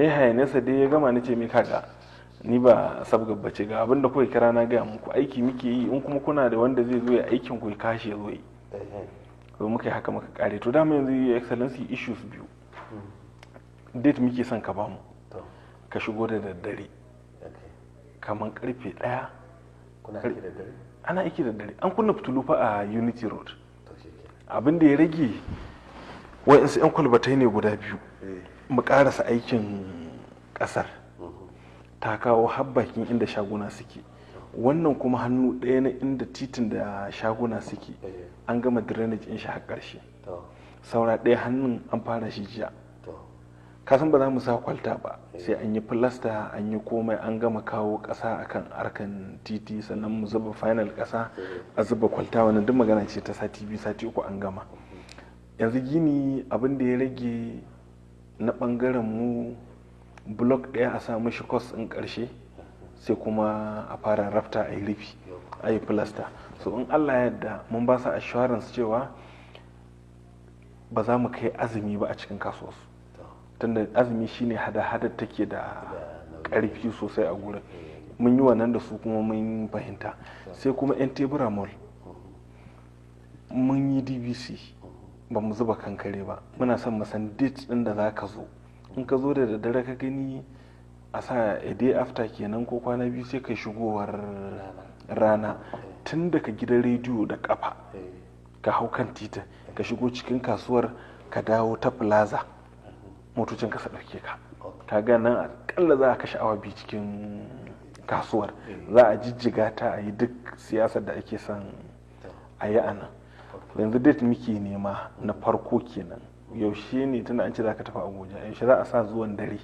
Ya hayanesa dai ya gama, nace mai, "Kaga, ni ba sabgar bace, ga abin da kuka kira na gaya muku, aiki muke yi. In kuma kuna da wanda zai zo ya aikin ku, ya kashi ya zo yi." So muka yi haka muka kare. To dama yanzu, Your Excellency, issues biyu, date muke son ka bamu ka shigo da daddare kamar karfe 1. Kuna aiki da dare? Ana aiki da dare, an kunna fitilu fa a Unity Road. To shi ke. Abin da ya rage wa'insu 'yan kwalbatai ne guda biyu mu karasa aikin kasar, ta kawo har bakin inda shaguna suke. Wannan kuma hannu ɗaya na inda titin da shaguna suke, an gama drainage in shi har ƙarshe. Saura ɗaya hannun, an fara shi jiya. Kasan ba za mu sa kwalta ba sai an yi filasta, an yi komai, an gama kawo ƙasa akan arkan titi, sannan mu zuba final ƙasa, a zuba kwalta. Wannan duk magana ce ta sati 2, sati 3 an gama. Yanzu gini, abin da ya rage na ɓangaren mu, block ɗaya a sa mishi course ɗin ƙarshe, sai kuma a fara rafta, a yi rufi, a yi filasta. So in Allah ya yarda, mun ba su assurance cewa ba za mu kai azumi ba a cikin kasuwarsu, tunda azumi shine hada-hada take da ƙarfi sosai a gurin. Mun yi wannan da su kuma mun fahimta. Sai kuma 'yan tebura mall, mun yi DBC, ba mu zuba kankare ba. Muna son mu san date din da za ka zo. In ka zo da daddare ka gani, a sa a day after kenan ko kwana 2, sai kai shigowar rana tun daga gidan rediyo da kafa, ka hau kan titin, ka shigo cikin kasuwar, ka dawo ta plaza, motocin ka su ɗauke ka. Ka ga nan akalla za a kashe awa 2 cikin kasuwar, za a jijjiga ta, a yi duk siyasar da ake son a yi a nan. Yanzu date muke nema na farko kenan. Yaushe ne, tunda an ce za ka tafi Abuja, yaushe za a sa zuwan dare?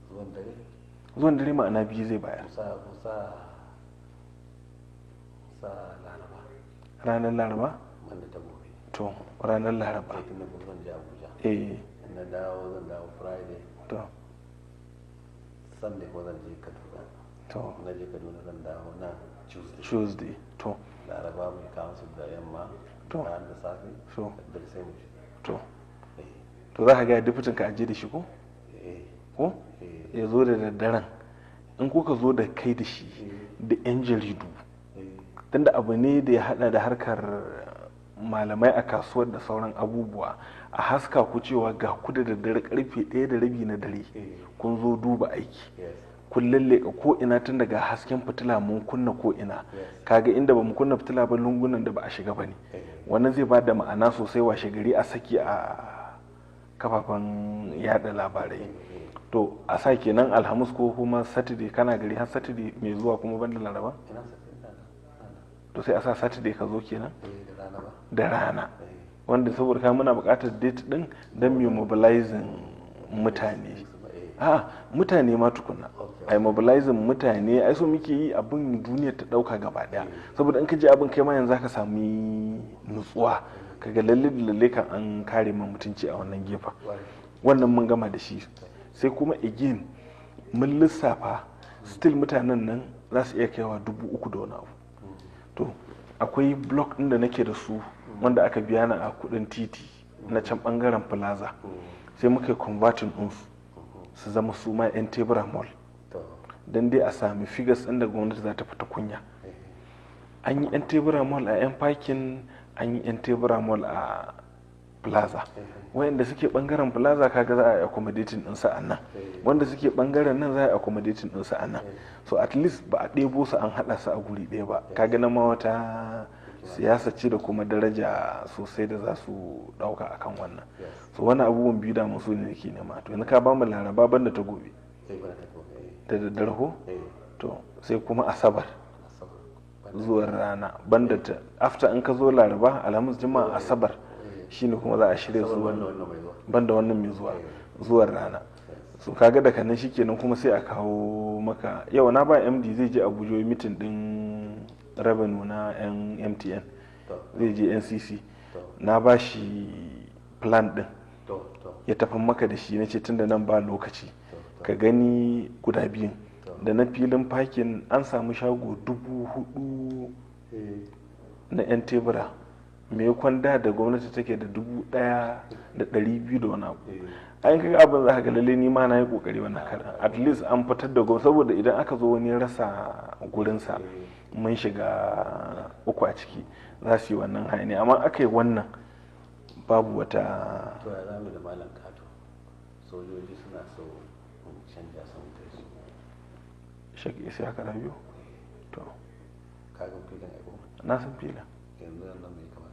Zuwan dare? Zuwan dare ma'ana biyu zai bayar. Musa Laraba. Ranar Laraba? Wanda ta gobe. To, ranar Laraba. Sai tunda gobe zan je Abuja. In na dawo, zan dawo Friday. Sunday ko zan je Kaduna. Na je Kaduna, zan dawo na Tuesday. Tuesday, to. Laraba mai council da yamma. Ran da safe. Da dare sai mu ci. To, za ka ga deputyn ka aje da shi ko? Eh. Ko? Eh. Ya zo da daddaren. In kuka zo da kai da shi da 'yan jaridu, tunda abu ne da ya hada da harkar malamai a kasuwar da sauran abubuwa, a haska ku cewa ga ku da daddare karfe 1:30 na dare kun zo duba aiki, kun lalleka ko ina, tun daga hasken fitila mun kunna ko ina. Kaga inda ba mu kunna fitila ba, lungunan da ba a shiga ba ne. Wannan zai ba da ma'ana sosai, washe gari a saki a kafafen yada labarai. To, a sa kenan Alhamis ko kuma Saturday. Kana gari har Saturday mai zuwa kuma banda Laraba? Ina Saturday, ina nan. To, sai a sa Saturday ka zo kenan. Eh, da rana ba. Da rana. Eh. Wanda saboda ka muna buƙatar date din don mu mobilizing mutane, a mutane ma tukuna, ai mobilizing mutane. Ai so muke yi abin duniya ta dauka gaba daya, saboda in ka je abin, kai ma yanzu zaka sami nutsuwa, kaga lalle da lalle kan an kare ma mutunci a wannan gefen. Wannan mun gama da shi. Sai kuma again, mun lissafa still mutanen nan za su iya kaiwa 3,000 da wani abu. To, akwai block ɗin da nake da su wanda aka biya na a kudin titi na can bangaren plaza, sai muka yi converting ɗinsu su zama su ma 'yan tebura mall, don dai a sami figures ɗin da gwamnati za ta fita kunya. An yi 'yan tebura mall a 'yan parking, an yi 'yan tebura mall a plaza. Wayanda suke bangaren plaza, kaga za a yi accommodating ɗinsu a nan, wanda suke bangaren nan za a yi accommodating ɗinsu a nan. So at least ba a ɗebo su an haɗa su a guri ɗaya ba. Kaga na ma wata siyasa ce da kuma daraja sosai da za su ɗauka akan wannan. So wannan abubuwan biyu da su ne nake nema. To, yanzu ka ba mu Laraba banda ta gobe. Sai bana ta gobe, eh. Da daddare ko? Eh. To, sai kuma Asabar. Asabar. Zuwan rana banda ta after. In ka zo Laraba, Alhamis, Juma'a, Asabar, shine kuma za a shirya Asabar zuwan wannan mai zuwa. Banda wannan mai zuwa, zuwan rana. So kaga daga nan shikenan, kuma sai a kawo maka. Yau na ba MD, zai je Abuja yi meeting din revenue na yan MTN. Zai je NCC. Na ba shi plan din to to ya tafi maka da shi. Na ce tunda nan ba lokaci, to ka gani guda biyun da na filin parking, an samu shago 4,000 na 'yan tebura, mai kwanda da gwamnati take da 1,200 da wani abu. An kaga abin za ka ga lalle ni ma na yi kokari wannan karan. At least an fitar da gwamnati, saboda idan aka zo wani rasa gurinsa, mun shiga uku a ciki, za su yi wannan hayaniya. Amma aka yi wannan, babu wata. To, ya zamu da Malam Kato? Sojoji suna so mu canja sun kai su. Shek Isa haka Rabiu, to. Kagan filin aiko? Na san filin. Yanzu nan mai kamata.